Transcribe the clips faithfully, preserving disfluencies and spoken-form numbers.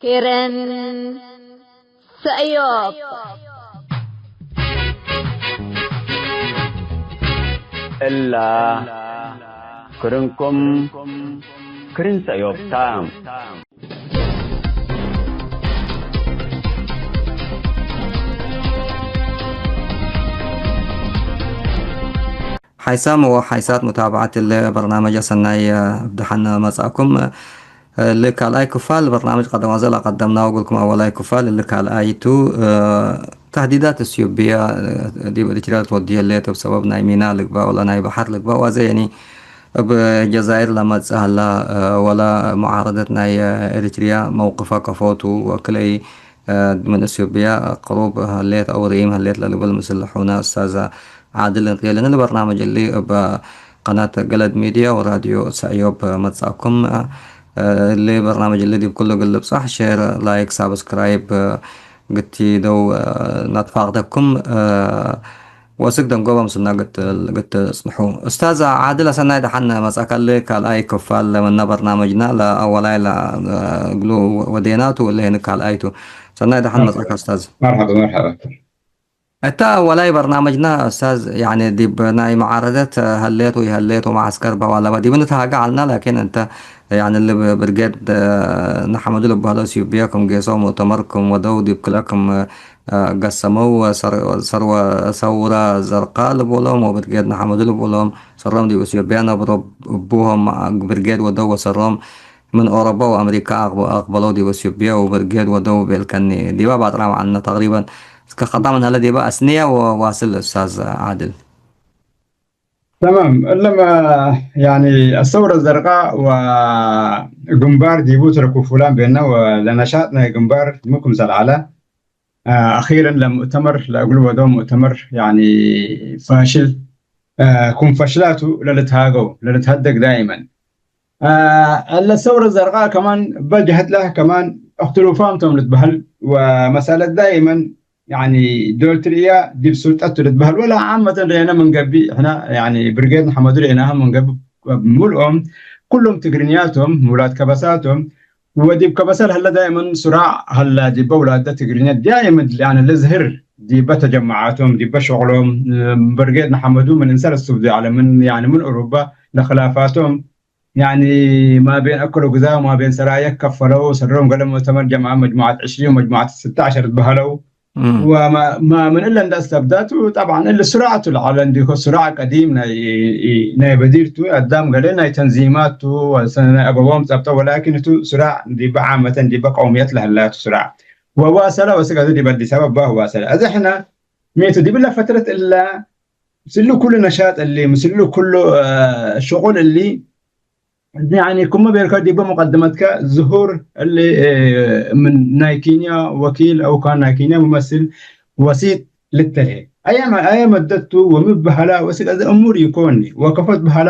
ክርን ሰእዮብ። እላ ክርንኩም ክርን ሰእዮብ ታ። ሓይሳም ወሓይሳት ሙታብዓት እለ በርናመጅ ሰናይ፣ እብ ደሐን መጽአኩም። እሊ ካልኣይ ክፋል በርናምጅ ቀደም አዜ ለቀደምናሁ እግልኩም አወላይ ክፋል እሊ ካልኣይ ቱ። ተህዲዳት እትዮጵያ ዲብ ኤሪትርያ ልትወድየ ህሌት እብ ሰበብ ናይ ሚና ልግበእ ወለ ናይ በሐር ልግበእ ወአዜ የኒ እብ ጀዛይር ለመጽእ ሀላ ወለ ሙዓረደት ናይ ኤሪትርያ መውቅፈ ከፎቱ ወክልኤ ምን እትዮጵያ ቅሩብ ህሌት አው ርኢም ህሌት ለልብል ምስል ሑነ እስታዝ ዓድል እንቅየልን። ለበርናምጅ እሊ እብ ቀናት ገለድ ሚድያ ወራድዮ ሰእዮብ መጽአኩም። እሊ በርናምጅ እሊ ዲብ ኩሉ እግል ልብጻሕ ሼር፣ ላይክ፣ ሳብስክራይብ ግቲ ደው ነትፋቅደኩም። ወስክ ደንጎበ ምስልና ግት፣ ግት ጽንሑ። እስታዝ ዓድል አሰናይ ደሐን መጽአካ። እሊ ካልኣይ ክፋል ምነ በርናምጅና ለአወላይ ለእግሉ ወዴናቱ እሊ ህን ካልኣይቱ። ሰናይ ደሐን መጽአካ እስታዝ። መርሐበ፣ መርሐበ። እተ ወላይ በርናምጅና እስታዝ፣ ያኒ ዲብ ናይ መዓረደት ሀሌት ወኢሀሌት ወመዓስከር በዋለባ ዲብ ንትሃገ ዐልና፣ ላኪን እንተ ያኒ እሊ ብርጌድ ንሐመዱ ልብሀለው እትዮጵያ ክም ጌሰው ሙእተመር ክም ወደው ዲብ ክልኤ ክም ገሰመው ሰር-፣ ሰርወ ሰውረ ዘርቃ ልቡሎም ወብርጌድ ንሐመዱ ልቡሎም ሰሮም ዲብ እትዮጵያ ነብሮ እቡሆም ብርጌድ ወደው ወሰሮም ምን ኦሮበ ወአምሪካ አቅበ-፣ አቅበለው ዲብ እትዮጵያ ወብርጌድ ወደው ቤልከኒ። ዲበ ባጥራም ዐልነ ተቅሪበን። እስከ ከጣ ምን ሀለ ዲበ አስንየ ወዋስል እስታዝ ዓድል። ተማም። እለመ፣ ያኒ፣ አሰውረ ዘርቃ ወግንባር ዲቡ ትረኩ ፉላን ቤነ ወለነሻጥ ናይ ግንባር ዲቡ ክምሰል ዐለ። አኺረን ለሙእተመር፣ ለእግሉ ወደው ሙእተመር፣ ያኒ፣ ፋሽል፣ ክም ፈሽላቱ ለልትሃገው፣ ለልትሀደግ ዳይመን። እለ ሰውረ ዘርቃ ከማን በጅሀት ለህ ከማን እክትሉፋም ቶም ልትበህል ወመሳለት ዳይመን፣ ያኒ፣ ዶል ትርእያ ዲብ ሱልጠት ቱ ልትበህል ወለ ዓመተን ርኤነ ምን ገብእ፣ ሕነ፣ ያኒ፣ ብርጌድ ንሐመዱ ርኤናሀ ምን ገብእ፣ ሙልኦም ኩሎም ትግርኛ ቶም፣ ሙላድ ከበሳ ቶም፣ ወዲብ ከበሰ ለህለ ዳይመን ሱራዕ ሀላ ዲበ ውላደ ትግርኛ ዳይመን፣ ያኒ፣ ልዝህር ዲበ ተጀመዓቶም፣ ዲበ ሸቅሎም፣ ብርጌድ ንሐመዱ ምን እንሰር እሱብዱ ዐለ፣ ምን፣ ያኒ፣ ምን ኡሩበ ለክላፋቶም፣ ያኒ፣ ማቤን አከሎ ግዛው፣ ማቤን ሰራየ ከፈለው፣ ሰድሮም ገለ ሙእተመር ጀምዐ፣ መጅሙዐት ዕሽሪን ወመጅሙዐት ስተ ዐሸር ትበሀለው። እም። ወማ-፣ ማ-፣ ምን እለ እንደ አስተብዳቱ፣ ጠብዓን እሊ ሱራዕ ቱ ለዐለ እንዲኮ ሱራዕ ቀዲም ናይ፣ ናይ በዲር ቱ፣ አዳም ገሌ ናይ ተንዚማት ቱ፣ ወሰ-፣ ናይ አበቦም ጸብጠ፣ ወላኪን እቱ ሱራዕ ዲበ ዓመተን ዲበ ቀውምየት ለህላቱ ሱራዕ። ወዋሰለ ወስክ አዜ ዲብ አዲስ አበባ ዋሰለ። አዜ ሕነ ሜቱ ዲብለ ፈትረት እለ ምስሉ ኩሉ ነሻጥ እሊ፣ ምስሉ ኩሉ፣ አ፣ ሽቁል እሊ፣ ያኒ፣ ክመ ቤልከ ዲበ ሙቀድመትከ፣ ዝሁር እሊ፣ እ፣ ምን ናይ ኬንያ ወኪል አው ካን ናይ ኬንያ ሙመስል ወሲጥ ልተልሄ። አየ መ-፣ አየ መደት ቱ ወሚ በሀላ ወስክ አዜ እሙር ኢኮኒ ወከፎት በሀላ፣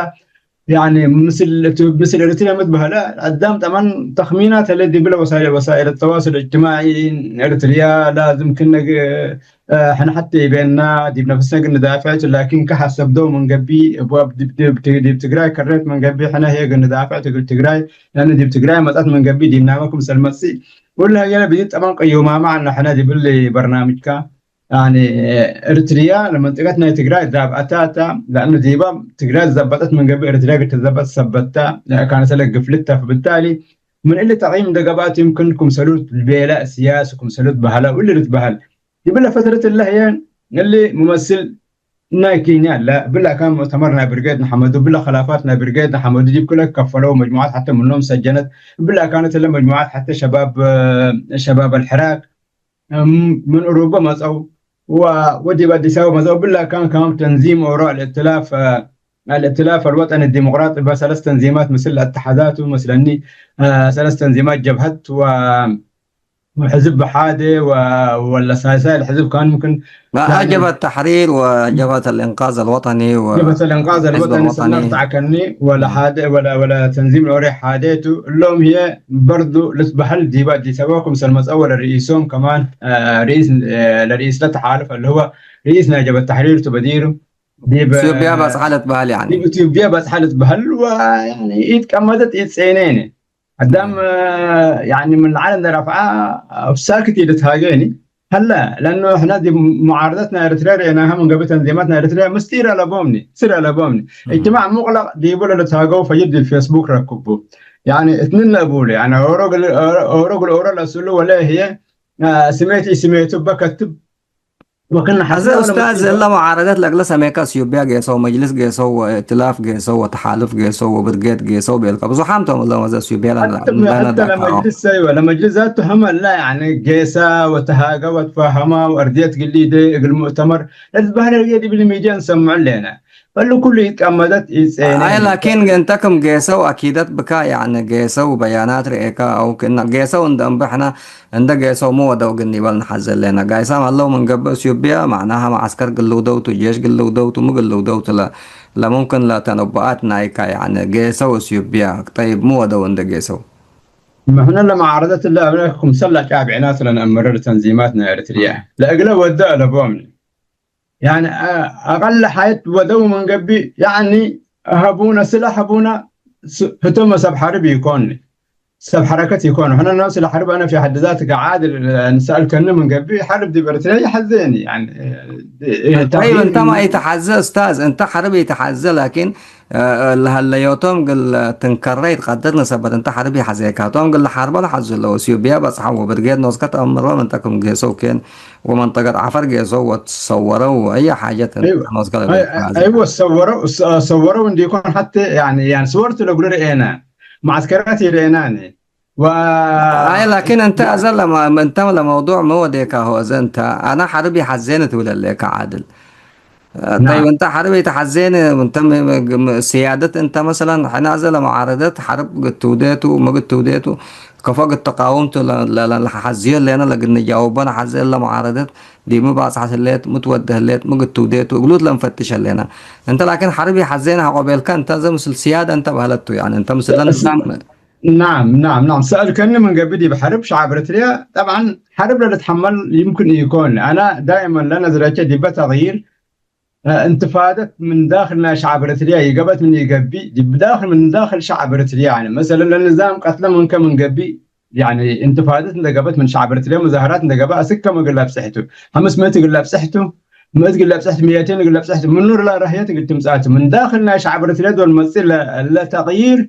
ያኒ፣ ምስል፣ ምስል ኤሪትርያ ምት በሀላ፣ አዳም ጠማን ተክሚናት ህለ ዲብለ ወሳይል፣ ወሳይል ተዋሱል እጅትማዒ ኤሪትርያ ላዝም ክነ ግ-፣ እ፣ ሕነ ሐቴ ኢቤና ዲብ ነፍስነ እግል ንዳፍዕ ቱ፣ ላኪን ከሐሰብ ደው ምን ገብእ፣ እብ ዲብ፣ ዲብ፣ ዲብ ትግራይ ከሬት ምን ገብእ፣ ሕነ ህዬ እግል ንዳፍዕ ቱ እግል ትግራይ፣ ለአኑ ዲብ ትግራይ መጽአት ምን ገብእ፣ ዲብናመ ክምሰል መጽእ፣ ወለ ህዬ ብዚት ጠበን ቅዩማመ ዐልነ ሕነ ዲብ እሊ በርናምጅከ፣ ያኒ፣ ኤሪትርያ ለመንጠቀት ናይ ትግራይ ዛብአታ ተ፣ ለአኑ ዲበ ትግራይ ዘበጠት ምን ገብእ፣ ኤሪትርያ እግል ትዘበጥ ሰበት ተ፣ ለአካነተ ለግፍልት ተ፣ ብታሊ ምን እሊ ተቅይም እንደ ገብአት፣ ይምክን ክምሰሉ ቤለ እስያስ፣ ክምሰሉ በህለ፣ ወእሊ ልትበህል፣ ዲብለ ፈትረት እለ ህዬ እሊ ሙመስል ናይ ኬንያ እለ፣ እብለ አካን ሙእተመር ናይ ብርጌድ ንሐመዱ፣ እብለ ከላፋት ናይ ብርጌድ ንሐመዱ ዲብ ክለ ከፈለው፣ መጅሙዓት ሐቴ ምኖም ሰጀነት፣ እብለ አካነት እለ መጅሙዓት ሐቴ ሸባብ፣ ሸባብ አልሕራክ፣ እም፣ ምን ኡሩበ መጸው፣ ወ-፣ ወዲብ አዲስ አበባ መጸው፣ እብለ አካን ከማም ተንዚም ኦሮ አልእትላፍ፣ አልእትላፍ አልወጠኒ ዲሞቅራጢ በ ሰለስ ተንዚማት ምስል አተሐዛቱ መስለኒ፣ አ፣ ሰለስ ተንዚማት ጀብሀት ወ-፣ ወሕዝብ ብሓደ ወ-፣ ወለ ሳልሳይ ለሕዝብ ካን ምክን ላ-፣ ላ-፣ ጀብሀት ተሕሪር ወጀብሀት አልእንቃዝ አልወጠኒ ወ-፣ ጀብሀት አልእንቃዝ ሕዝብ አልወጠኒ አልወጠኒ። ሰመርት ዐከኒ ወለ እም። ሓደ ወለ፣ ወለ ተንዚም ለኦሬ ሓደ ቱ። እሎም ህዬ በርዱ ልትበህል ዲበ አዲስ አበባ ክምሰል መጽአ ወለ ርኢሶም ከማን፣ አ፣ ርኢስ፣ አ፣ ለርኢስ ለተሓልፍ አለ ህወ ርኢስ ናይ ጀብሀት ተሕሪር ቱ በዲሩ ዲብ ኢትዮጵያ በጽሐ ልትበህል ያኒ። ዲብ ኢትዮጵያ በጽሐ ልትበህል ወ-፣ ያኒ ኢትቀመጠት ኢትጼነይነ። አዳም፣ እ፣ ያኒ ምን ለዐል እንደ ረፍዐ፣ እ፣ ሳክት ኢልትሃጌኒ። ሀለ፣ ለእኑ እሕነ ዲብ ሙዓረደት ናይ ኤረትርያ ርኤናሀ ምን ገብእ ተንዚማት ናይ ኤረትርያ ምስጢር አለቦምኒ፣ ስር አለቦምኒ። እም። እጅትማዕ ሙቅለቅ ዲቡ ለልትሃገው ፈጅር ዲብ ፌስቡክ ረክቡ። ያኒ እትንን ለእቡሉ፣ ያኒ ኦሮ ግል፣ ኦሮ፣ ኦሮ ግል ኦሮ ለስእሉ ወለ ህዬ፣ አ፣ ስሜት ኢስሜቱ በከትብ ወክን አዜ ሐስነ ወለ ኡስታዝ፣ መስጊድ እለ ሙዓረደት ለእግለ ሰሜከ እትዮጵያ ጌሰው፣ መጅልስ ጌሰው፣ ወእእትላፍ ጌሰው፣ ወተሓልፍ ጌሰው፣ ወብርጌድ ጌሰው ቤልከ። ብዙሓም ቶም እለ ወዘ እትዮጵያ ለነ-፣ አክትም ለነ ሐተ ዳካው። ለመጅልስ፣ አይወ፣ ለመጅልስ ዛቱ ሀመ እለ፣ ያኒ፣ ጌሰ ወተሃገ ወትፋሀመ ወአርድየት ግሊደ እግል ሙእተመር ለልትበህለ ዲብ ሚድያ እንሰምዑ ሌነ። እሉ ኩሉ ኢትቀመደት ኢትጼነ አይ፣ እንተ። ላኪን እንተ ክም ጌሰው አኪደት ብካ፣ ያኒ፣ ጌሰው በያናት ርኤካ አው ክእነ ጌሰው እንደ እምበ ሕነ እንደ ጌሰው ሚ ወደው እግል ኒበል ነሐዘሌነ። ጋይሳም ሀለው ምን ገብእ እትዮጵያ፣ መዕናሀ መዐስከር ግልውደውቱ፣ ጄሽ ግልውደውቱ፣ ሚ ግልውደውቱ ለ-፣ ለሙምክን ለተነቡአት ናይካ፣ ያኒ ጌሰው እትዮጵያ፣ ጠይብ ሚ ወደው እንደ ጌሰው? ምሕነ ለመዓረደት እለ አብነ ክምሰል ለጫብዕናት ለነአምረ ለተንዚማት ናይ ኤረትርያ ለእግለ ወደ አለቦም። ያኒ አ-፣ አቀል ሐየት ወደው ምን ገብእ፣ ያኒ ሀቡነ፣ ስለ ሀቡነ፣ ስ-፣ ህቶም ሰብ ሐርብ ኢኮን። ሰብ ሐረከት ኢኮን። ሕነ ነፍስ ለሐርብ አነ ፊ ሐድ ዛት ከዓድል እንሰአልከኒ ምን ገብእ ሐርብ ዲብ ኤረትርያ ይሐዜኒ። ያኒ፣ እ፣ እ፣ ጠይብ፣ ተቅዲር እንተ ማ ኢተሐዘ እስታዝ፣ እንተ ሐርብ ኢተሐዘ፣ ላኪን፣ እ፣ ለሀለዮቶም እግል ትንከረ ኢትቀድር ንሰበት እንተ ሐርብ ኢሐዜካቶም እግል ለሐርቦ ለሐዙ ለው። እትዮጵያ በጽሐው ወብርጌድ ኖስከ ተአምሮም እንተ ክም ጌሰው ኬን ወመንጠቀት ዐፈር ጌሰው ወትሰወረው አየ ሓጀት እንተ አይወ። ኖስከ አይ-፣ ለቤት አይ-፣ ሐዘ። አይወ፣ ሰወረው፣ ሰ-፣ ሰወረው እንዲኮን ሐቴ ያኒ፣ ያን ስወርቱ ለእግሉ ርኤነ። መዐስከራት ይርኤናኒ። ወ-፣ አይ፣ ላኪን እንተ አዘ ለመ-፣ እንተ ለመውዱዕ ሚ ወዴካሁ? አዘ እንተ አነ ሐርብ ይሐዜን ትብል ህሌከ ዓድል። ናም። ጠይብ፣ እንተ ሐርብ ኢተሐዜን፣ እንተ ም-፣ ም-፣ ም-፣ ስያደት እንተ መሰለን፣ ሕነ አዘ ለመዓረደት ሐርብ ግትውዴቱ፣ ሚ ግትውዴቱ፣ ከፎ ግትቃውምቱ ለ-፣ ለ-፣ ለ-፣ ለሐዝዮ ህሌነ ለግንጃውቦ ነሐዜ እለ መዓረደት ዲብ ሚ ባጽሐት ህሌት፣ ሚ ትወዴ ህሌት፣ ሚ ግትውዴቱ፣ እግሉት ለንፈትሽ ህሌነ። እንተ ላኪን ሐርብ ይሐዜን ሐቆ ቤልከ፣ እንተ አዘ ምስል ስያደ እንተ በህለት ቱ፣ ያኒ እንተ ምስለ እስ-፣ ንዛም ናም፣ ናም፣ ናም። ሰአልከኒ ምን ገብእ ዲብ ሐርብ ሸዐብ ኤረትርያ፣ ጠብዓን ሐርብ ለልትሐመል ይምክን ኢኮን። አነ ዳይመን ለነዝረቼ ዲበ ተግይር፣ እ፣ እንትፋደት ምን ዳክል ናይ ሸዐብ ኤረትርያ ይገበት ምን ኢገብእ፣ ዲብ ዳክል ምን ዳክል ሸዐብ ኤረትርያ፣ ያኒ መሰለን ለንዛም ቀትለ ምንከ ምን ገብእ፣ ያኒ እንትፋደት እንደ ገብአት ምን ሸዐብ ኤረትርያ፣ ሙዛሀራት እንደ ገብአ፣ አስክ ከም እግል ለብጽሕቱ፣ ሐምስ ምእት እግል ለብጽሕቱ፣ ምእት እግል ለብጽሕቱ፣ ሚእቴን እግል ለብጽሕቱ፣ ምኑ ርላ ረህየት እግል ትምጽአቱ። ምን ዳክል ናይ ሸዐብ ኤረትርያ ዶል መጽእ ለ-፣ ለተቅይር፣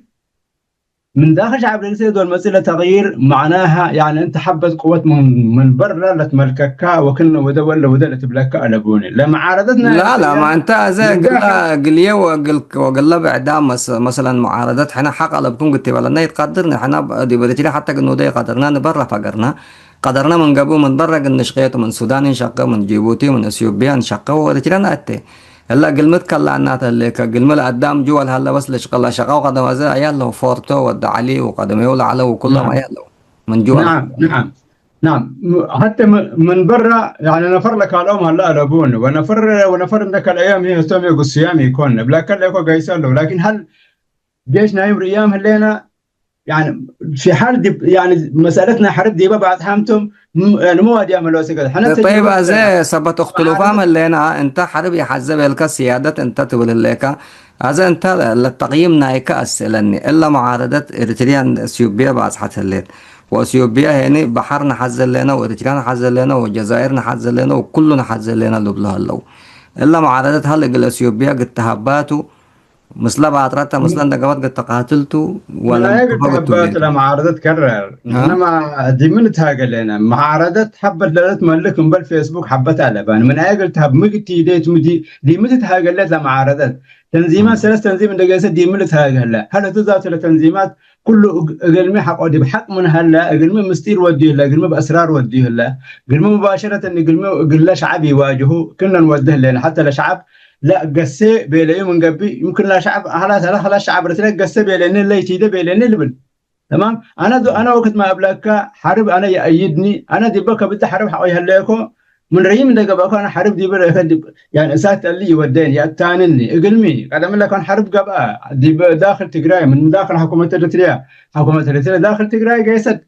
ምን ዳክል ሸዐብ ኤረትርያ ዶል መጽእ ለተቅይር፣ መዕናሃ፣ ያኒ፣ እንተ ሐበት ቅወት ምን፣ ምን በረ ለትመልከካ ወክነ ወደ ወለ ወደ ለትብለካ አለቡኒ። ለመዓረደት ናይ ላ፣ ላ፣ ኤረትርያ ማ እንተ አዘ ምን እግለ፣ ዳክል እግልዬ ወእግል፣ ወእግለ ብዕዳም መስ-፣ መሰለን መዓረደት ሕነ ሐቅ አለብኩም ግት ይበለና ይትቀድር፣ ንሕነ ዲብ ኤረትርያ ሐተ ግኑደ ይቀድርና፣ ንበረ ፈገርና፣ ቀደርነ ምን ገብኡ፣ ምን በረ እግል ንሽቄቱ፣ ምን ሱዳን እንሸቄ፣ ምን ጂቡቲ፣ ምን እትዮጵያ እንሸቄ ወኤረትርያ ነአቴ። እለ እግልሚ ትከለአናተ ህሌከ፣ እግልሚ ለአዳም ጅወ ለሀለ በስ ለሽቅለ ሸቀው ቀደም አዘ አያለው፣ ፎርቶ ወደ ዐሊ ወቀደሜሁ ለዐለው ወኩሎም ናም። አያለው። ምን ጅወ ናም፣ ናም፣ ናም። ሐቴ ምን፣ ምን በረ፣ ያኒ ነፈር ለካልኦም ሀለ አለቡን፣ ወነፈር፣ ወነፈር እንደ ከልአዮም ህይ ህቶም የጉስያም ኢኮን። እብለከ ለእኮ ገይሰ አለው። ላኪን ሀል ጄሽ ናይም ርእያም ህሌነ፣ ያኒ፣ ፊ ሐል ዲብ፣ ያኒ፣ መሰለት ናይ ሐርብ ዲበ ባጽሓምቶም፣ ም-፣ ያኒ፣ መዋድያ መለወ ሰገድ። ሕነ ጠይብ፣ ተጅርበት አዜ ለና። ሰበት እክትሉፋም መዓረደት ህሌና፣ እንተ ሐርብ ይሐዘ ቤልከ፣ ስያደት እንተ ትብል ህሌከ፣ አዘ እንተ ለተቅይም ናይከ አስእለኒ። እለ መዓረደት ኤሪትርያን እትዮጵያ ባጽሐት ህሌት። ወእትዮጵያ ሄኒ በሐር ነሐዘ ህሌነ፣ ወኤሪትርያ ነሐዘ ህሌነ፣ ወጀዛይር ነሐዘ ህሌነ፣ ወኩሉ ነሐዘ ህሌነ ልብሎ ህለው። እለ መዓረደት ሀል እግል እትዮጵያ ግትሃባቱ፣ ምስለ ባጥረተ፣ ምስለ እንደ ገበት ግትቃትልቱ፣ ምን አየ ወለንክፎ ግትሀበት ግትውዴቱ። ለመዓረደት ከረር። አ? እነማ ዲብ ምን ትሃገለነ? መዓረደት ሐበት ለለት መልክ እምበል ፌስቡክ ሐበት አለባን። ምን አየ ግልትሀብ? ሚ ግትይዴቱ? ሚ ዲ-፣ ዲብ ሚ ትትሃገለት ለመዓረደት? ተንዚማት አ። ሰለስ ተንዚም እንደ ገሰ ዲብ ሚ ልትሃገለ? ሀል ህቱ ዛቱ ለተንዚማት ኩሉ እግ-፣ እግልሚ ሐቆ ዲብ ሐቅ ምን ሀለ? እግልሚ ምስጢር ወድዩ ህለ? እግልሚ በአስራር ወድዩ ህለ? እግልሚ ሙባሸረተን እግልሚ እግለ ሸዐብ ይዋጅሁ ክነ ንወዴ ህሌነ። ሐተ ለሸዐብ ለገሴ ቤለዩ ምን ገብእ፣ ይምክን ለሸዐብ፣ ሀላስ፣ ሀላ፣ ሀላስ ሸዐብ ኤረትርያ ገሴ ቤሌኒ፣ ለይቲደ ቤሌኒ ልብል። ተማም? አነ ዶ፣ አነ ወክድ ማ እብለከ፣ ሐርብ አነ ይአይድኒ፣ አነ ዲበ ከብደ ሐርብ ሐቆ ይሀለየኮ፣ ምን ረይም እንደ ገብአኮ፣ አነ ሐርብ ዲበ ረአከ ዲብ፣ ያኒ እሳት ጠሊ ይወደኒ፣ ያታንኒ፣ እግልሚ፣ ቀደም ለከን ሐርብ ገብአ፣ ዲበ ዳክል ትግራይ፣ ምን ዳክል ሐኩመት ኤረትርያ፣ ሐኩመት ኤረትርያ ዳክል ትግራይ ገይሰት፣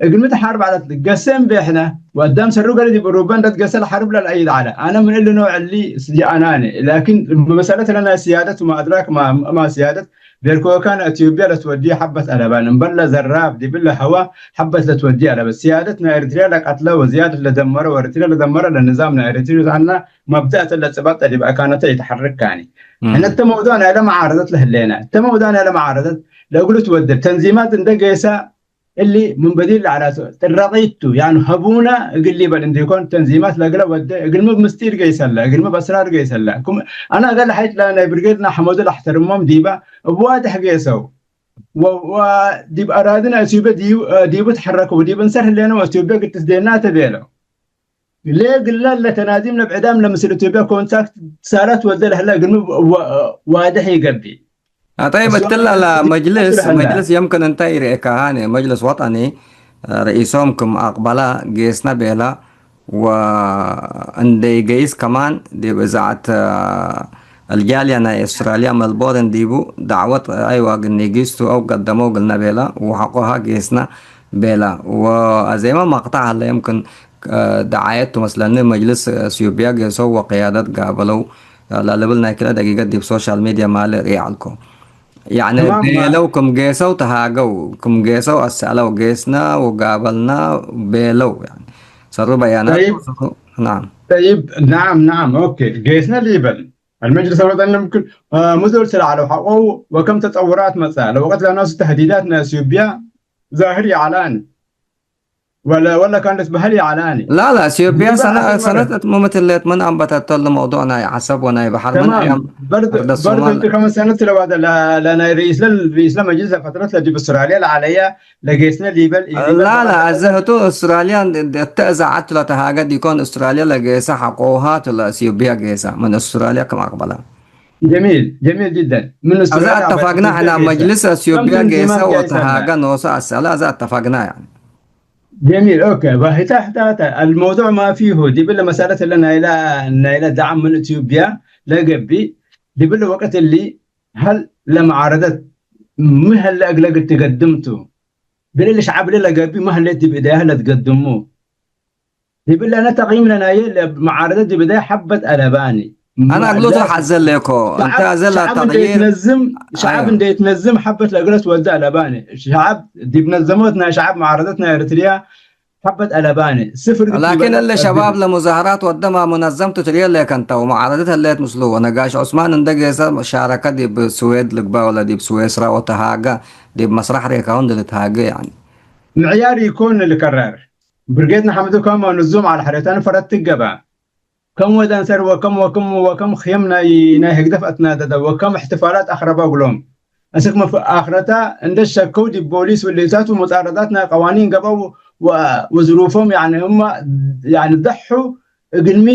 እግልሚ ተሓርብ ዐለት። ገሰ እምቤ ሕነ ወአዳም ሰሩ ገሌ ዲብ ሩበ እንደ ትገሰ ለሐርብ ለልአይድ ዐለ። አነ ምን እሊ ኖዕ እሊ ስጅአናኒ። ላኪን መሰለት ለናይ ስያደት ወማ አድራክ ማ፣ ማ ስያደት ቤልኮካን አትዮጵያ ለትወድዩ ሐበት አለባን። እምበል ለዘራብ ዲብለ ሀዋ ሐበት ለትወድዩ አለበት። ስያደት ናይ ኤሪትርያ ለቀትለ ወዝያደት ለደመረ ወኤሪትርያ ለደመረ ለንዛም ናይ ኤሪትርያ ተአና መብደአተ ለጽባጠ ዲብ አካነተ ኢተሐርክ ካኒ። እም። ሕነ እተ መውዱዕ ናይለ መዓረደት ለህሌነ። እተ መውዱዕ ናይለ መዓረደት ለእግሉ ትወድር ተንዚማት እንደ ጌሰ እሊ ምን በዲር ለዐላቱ ጥራቂቱ፣ ያኑ ሀቡነ እግል ሊበል እንዲኮን፣ ተንዚማት ለእግለ ወደ፣ እግልሚ ምስጢር ገይሰለ፣ እግልሚ በስራር ገይሰለ። ክም፣ አነ እገለ ሐይት ለናይ ብርጌድና ሐመዱ ለአሕተርሞም ዲበ እብ ዋድሕ ገይሰው። ወ-፣ ወዲብ አራድነ አስዩበ ዲቡ፣ ዲቡ ተሐረከው፣ ዲብ እንሰር ህሌነ ወአስዩበ ግትስ ዴና ተቤለው። ሌ ግለ ለተናዚም ለብዕዳም ለምስል ኢትዮጵያ ኮንታክት ትሳላት ወደ ለህለ እግልሚ ወ-፣ ዋድሕ ይገብእ። ጠይብ፣ እትለ ለመጅልስ፣ መጅልስ የምክን እንተ ኢርኤካሃኒ፣ መጅልስ ወጠኒ፣ ርኢሶም ክም አቅበላ ጌስነ ቤላ፣ ወእንዴ ገይስ ከማን ዲብ እዛዐት አልጃልያ ናይ አውስትራልያ መልቦርን ዲቡ ዳዕወት አይዋ ግኒ ጊስቱ አው ቀደመው ግልነ ቤላ፣ ወሐቆሃ ጌስነ ቤላ። ወአዜመ መቅጠዕ ሀለ የምክን ደዓየት ቱ መስለኒ፣ መጅልስ አስዩብያ ጌሰው ወቅያደት ጋበለው ለልብል ናይ ክልኤ ደቂቀት ዲብ ሶሻል ሚድያ ማሌ ርኤ ዐልኮ። ያኒ ተማም። ቤለው ክም ጌሰው ተሃገው፣ ክም ጌሰው አሰአለው፣ ጌስነ ወጋበልነ ቤለው። ያኒ ሰሩ በያናት ጠይብ። ወሰሩ፣ ናም። ጠይብ፣ ናም፣ ናም፣ ኦኬ። ጌስነ ሊበል አልመጅልስ አልወጠኒ ምክን፣ አ፣ ሙዞል ስለ ዐለው ሐቆው ወከም ተጠውራት መጽአ ለወቅት ለናሱ ተህዲዳት ናይ አስዩብያ ዛህር ይዐላኒ። ወለ፣ ወለ ካን ልትበሀል ይዐላኒ። ላ፣ ላ፣ ኢትዮጵያ ዲበ ሰነ-፣ አስመረ። ሰነት እት ሙምትሌት ምን አንበተቶ ለመውዱዕ ናይ ዐሰብ ወናይ በሐር ምን ተማም። አያም በርድ፣ አርደ በርድ ሶማል። እቱ ከመ ሰነት ለዋደ ለ-፣ ለናይ ርኢስ ለ-፣ ርኢስ ለመጅልስ ለፈትረት ለዲብ አውስትራልያ ለዐለየ ለጌስነ ሊበል፣ ኢሊበል ላ፣ ላ፣ ተባለ። አዘ ህቱ አውስትራልያ እንደ፣ እንደ እተ እዛዓት ለተሃገ ዲኮን አውስትራልያ ለጌሰ ሐቆሃ ቱ ለኢትዮጵያ ጌሰ ምን አውስትራልያ ክም አቅበላ። ጀሚል፣ ጀሚል ጅደን። ምን አዘ አውስትራልያ አተፋቅና ለጌሰ ሕና ጌሰ። መጅልስ አስዩብያ ከም ጌሰ ተንዚማት ወተሃገ ጌሰ። ኖሰ አሰአለ አዘ አተፋቅና ያኒ። ጀሚል፣ ኦኬ። በህታ ህታተ አልመውዱዕ ማ ፊሁ ዲብለ መሳለት እለ ናይለ፣ ናይለ ደዓም ምን ኢትዮጵያ ለገብእ ዲብለ ወቅት እሊ ሀል ለመዓረደት ሚ ሀለ እግለ እግል ትገድም ቱ? ብልል ሸዐብ እሊ ለገብእ ሚ ሀሌት ዲብ እዳያህ ለትገድሙ? ዲብለ አነ ተቅይም ለናየ ለመዓረደት ዲብ እዳያህ ሐበት አለባኒ። አነ እግሉ ላ ቱ ሐዘ ሌኮ፣ እንተ ሸዐብ፣ አዘ ላ ሸዐብ እንዴ ተቅይር። ትነዝም፣ ሸዐብ አዮ። እንዴ ትነዝም ሐበት ለእግለ ትወደ አለባኒ። ሸዐብ ዲብ ነዘሞት ናይ ሸዐብ መዓረደት ናይ ኤሪትርያ ሐበት አለባኒ። ስፍር እግል ላኪን ትበለት እለ ሸባብ አግል። ለሙዛህራት ወደማ ሙነዘምቱ ትርየ ሌከ እንተ ወመዓረደት ህሌት ምስሉ ወነጋሽ ዑስማን እንደ ጌሰ ሻረከ ዲብ ስዌድ ልግበእ ወለ ዲብ ስዌስራ ወተሃገ ዲብ መስራሕ ሬካሁ እንዴ ልትሃገ ያኒ። ምዕያር ኢኮን ልከረር። ብርጌድ ንሐመዱ ከመ ንዙም ዐለ ሐሬታን ፈረት ትገበ። ከም ወድ አንሰር ወከም፣ ወክም፣ ወከም ኽየም ናይ፣ ናይ ህግደፍ አትናደደ ወከም እሕትፋላት አክረበ እግሎም። አስክ መፍ-፣ አክረታ እንደ ሸከው ዲብ ቦሊስ ወሌታት ወሙጣረዳት ናይ ቀዋኒን ገብአው ወ-፣ ወዝሩፎም ያኒ ህመ ያኒ ደሑ እግልሚ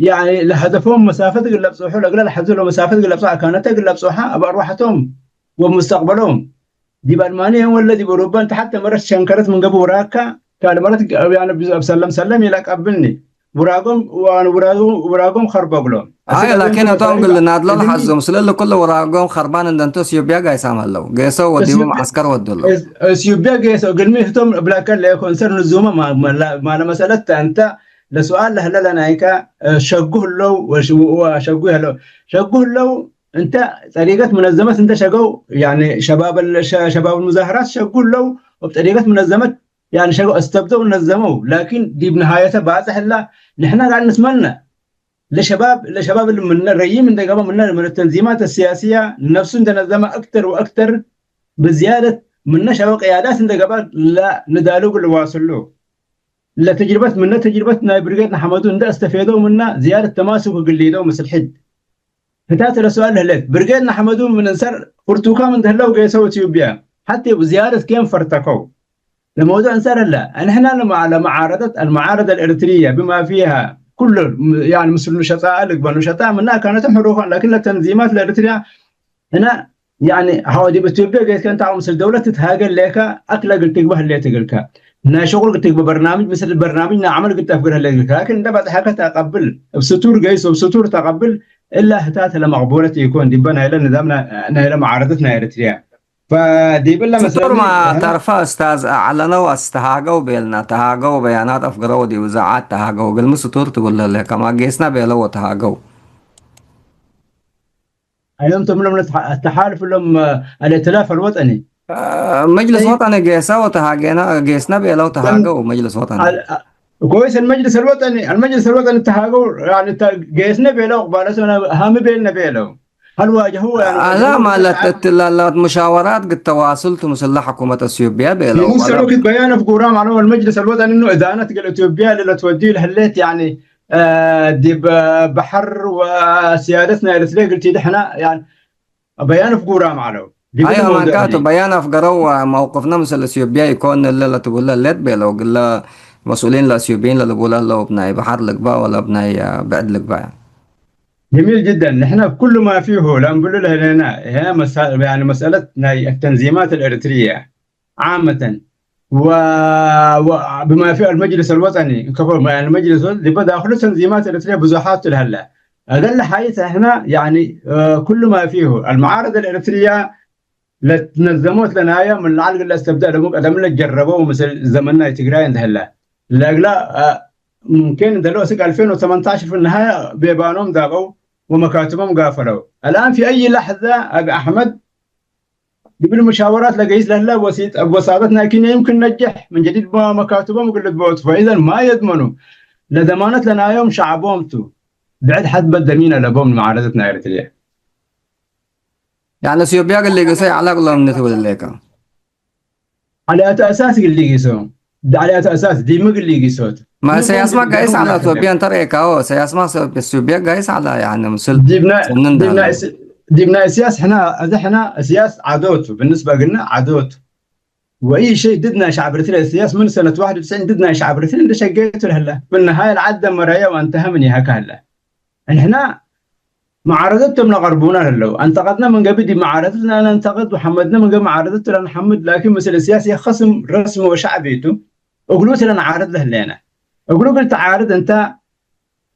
ያኒ ለሀደፎም መሳፈት እግል ለብጽሑ ለእግለ ለሐዙ ለመሳፈት እግል ለብጽሑ አካነተ እግል ለብጽሖ እብ አርዋሐቶም ወሙስተቅበሎም። ዲብ አልማንየ ወለ ዲብ ኡሩበ እንተ ሐቴ መረት ሸንከረት ምን ገብእ ውራግከ፣ ካል መረት ግ-፣ ያኒ ብዝ-፣ እብ ሰለም ሰለም ኢለቀብልኒ። ውራጎም፣ ወ-፣ ውራጎ-፣ ውራጎም ከርበ እግሎም። አይ፣ አስክ ላኪን እቶም እግል ናድሎ እግልሚ ለሐዙ፣ ምስል እሊ ኩሉ ውራጎም ከርባን እንደ እንቱ እትዮጵያ ጋይሳም ሀለው። ጌሰው ወዲቡ እትዮጵያ፣ መዐስከር ወድሉ። እስ-፣ እትዮጵያ ጌሰው እግልሚ ህቶም እብለከ ለኮንሰር ንዙመ ማ-፣ ማ-፣ ላ-፣ ማለ መሰለት ተ እንተ ለሱአል ለህለ ለናይከ፣ እ፣ ሸጉ ህለው ወሽ-፣ ወ-፣ ወሸጉ ህለው። ሸጉ ህለው እንተ ጠሪቀት ሙነዘመት እንተ ሸገው፣ ያኒ ሸባብ ሸ-፣ ሸባብ ሙዛህራት ሸጉ ህለው፣ ወብ ጠሪቀት ሙነዘመት ያኒ ሸገው አስተብደው ነዘመው። ላኪን ዲብ ነሃየተ ባጽሕ እላ ንሕነ ጋር ንትመነ ለሸባብ፣ ለሸባብ እሊ ምነ ረይም እንደ ገባ ምነ ምን ተንዚማት ሲያሲያ ነፍሱ እንደ ነዘመ አክተር ወአክተር ብዝያደት ምነ ሸባብ ቅያዳት እንደ ገባ ለንዳሉ እግል ዋስሉ። ለተጅርበት ምነ ተጅርበት ናይ ብርጌድ ንሐመዱ እንደ አስተፌደው ምነ ዝያደት ተማሱክ እግል ሊደው ምስል ሕድ። ህታት ለሱአል ህሌት፣ ብርጌድ ንሐመዱ ምን እንሰር ፍርቱካም እንደ ህለው ጌሰው ኢትዮጵያ፣ ሐቴ ዝያደት ኬን ፈርተከው። ለመውዱዕ እንሰር ህለ፣ እንሕና ለመ-፣ ለመዓረደት፣ አልመዓረደ አልኤሪትርየ ብማ ፊሃ ኩሉ፣ ያኒ ምስል ኑሸጣ ልግበእ፣ ኑሸጣ ምና ካነቶም ሕሩፋን፣ ላኪን ለተንዚማት ለኤሪትርያ ህነ ያኒ፣ ሐወ ዲብ ኢትዮጵያ ገይስ ከእንተ ዐው ምስል ደውለት ትትሃገ ሌከ፣ አክለ እግል ትግበእ ህሌት እግልከ። ናይ ሸቁል እግል ትግበእ በርናምጅ፣ ምስል በርናምጅ ናይ ዐመል እግል ተፍግር ህሌት እግልከ። ላኪን እንደ በጽሐከ ተቀብል፣ እብ ስቱር ገይስ ወእብ ስቱር ተቀብል፣ እላ ህታት ለመቅቡለት ኢኮን ዲበ ናይለ ንዛም ና-፣ ናይለ መዓረደት ናይ ኤሪትርያ። ፈዲብለ ስቱር መሰለኒ ማ እነ ተርፈ እስታዝ አዕለነው አስተሃገው ቤልና ተሃገው በያናት አፍግረው ዲብ እዛዓት ተሃገው እግልሚ ስቱር ትብል ህለ ከማ ጌስና ቤለው ወተሃገው። አይኖም ተምሎም ለተሓ-፣ ተሓልፍ ሎም አልእትላፍ አልወጠኒ። መጅልስ ወጠኒ ጌሰ ወተሃጌና ጌስና ቤለው ተሃገው መጅልስ ወጠኒ። አል-፣ አ-፣ كويس المجلس الوطني، المجلس الوطني ተሃገው ያኒ ተ-፣ ጌስነ ቤለው እቅባለሰ ሀሚ ቤልነ ቤለው። هل واجهوا يعني አላ واجهوا ማለት እትላላት ሙሻወራት ግድ ተዋስልቱ ምስለ ሕኩመት አስዩብያ ቤለው ይምሰሉ ወለ ክት በያን አፍጉራም አለው المجلس الوطني انه እዳነት ገል ኢትዮጵያ ለለትወዲ ለህሌት ያኒ ዲብ በሐር ወሲያደት ናይ ኤረትርየ እግል ቲዲ ሕነ፣ ያን፣ በያን አፍጉራም ዐለው። ዲብ አይ እሊ መውዱዕ አማንካቱ እንዲ። በያን አፍገረው መውቅፍነ ምስል ኢትዮጵያ ኢኮን እለ ለትቡለ ሌት ቤለው፣ ግለ መስኡሊን ለኢትዮጵይን ለልቡለ ህለው እብ ናይ በሐር ልግባእ ወለ እብ ናይ ብዕድ ልግባእ። جميل جدًا። ንሕነ ኩሉ ማ ፊሁ ለእንብሉ ለህሌነ፣ እሄ መሳ-፣ ያኒ መስአለት ናይ التنظيمات الإريترية عامة، و-، و-، بما فيه المجلس الوطني، እንከፎ፣ المجلس الوطني፣ ዲበ ዳክሉ ተንዚማት ኤረትርየ ብዙሓት ለሀለ። እገለ ሐይስ ሕነ፣ ያኒ፣ እ፣ ኩሉ ማ ፊሁ፣ المعارضة الإريترية ለትነዘሞት ለናየ ምን ለዐል እግል ለአስተብደእ ለቡ ቀደም ለጀረበው ምስል ዘመን ናይ ትግራይ እንደ ህለ። ለእግለ፣ እ፣ ሙምኪን እንደ ሎ እስክ አልፌን ወሰመንታሽ في النهاية ቤባኖም ዳበው ወመካትቦም ጋፈለው። الآن في أي لحظة አቢ አሕመድ ዲብሊ ሙሻወራት ለገይስ ለህለ ወሲጥ፣ ወሳጠት ናይ ኪንየ ይምክን ነጅሕ ምን ጀዲድ መካትቦም እግል ልትበወቱ። فإذا ማ የድመኑ ለደማነት ለናዮም ሸዕቦም ቱ። ብዕድ ሐድ በደሚነ ለቦም መዓረደት ናይ ኤረትርየ። ያኒ ኢትዮጵያ እግል ሊግሰ ይዐለ እግሎም ንትብል ሌከ። ዐለ አተ አሳስ እግል ሊግሶ። ዐለ አተ አሳስ ዲም እግል ሊግሶት። ማ ምን ኢሰያስማ ቦም ጋይስ ዐለ ዲም ኢትዮጵያ እንተ ረኤካዎ፣ ኢሰያስማ ኢትዮጵያ ጋይስ ዐለ፣ ያኒ ምስል ዲብና፣ ሰንን ዲብና ዳለ። እስ-፣ ዲብና እስያስ ሕና፣ አዜ ሕና እስያስ ዐዶቱ፣ ብንስበ እግልነ ዐዶቱ። ወኢ ሸይ ድድ ናይ ሸዕብ ኤረትርየ እስያስ ምን ሰነት ዋሕድ ወትስዒን ድድ ናይ ሸዕብ ኤረትርየ እንደ ሸጌቱ ለህለ። ብነሃየ ለዐድ ደመረየ ወአንተሀ ምን ይሀከ ህለ። እንሕና መዓረደቶም ለቀርቡነ ለህለው፣ አንተቀድነ ምን ገብእ ዲብ መዓረደት ለነንተቅድ ወሐመድነ ምን ገብእ መዓረደት ለነሐምድ፣ ላኪን ምስል እስያስ የኸስም ረስሚ ወሸዕቢ ቱ፣ እግሉ ቲ ለነዓርድ ለህሌነ። እግሉ እግል ተዓርድ እንተ፣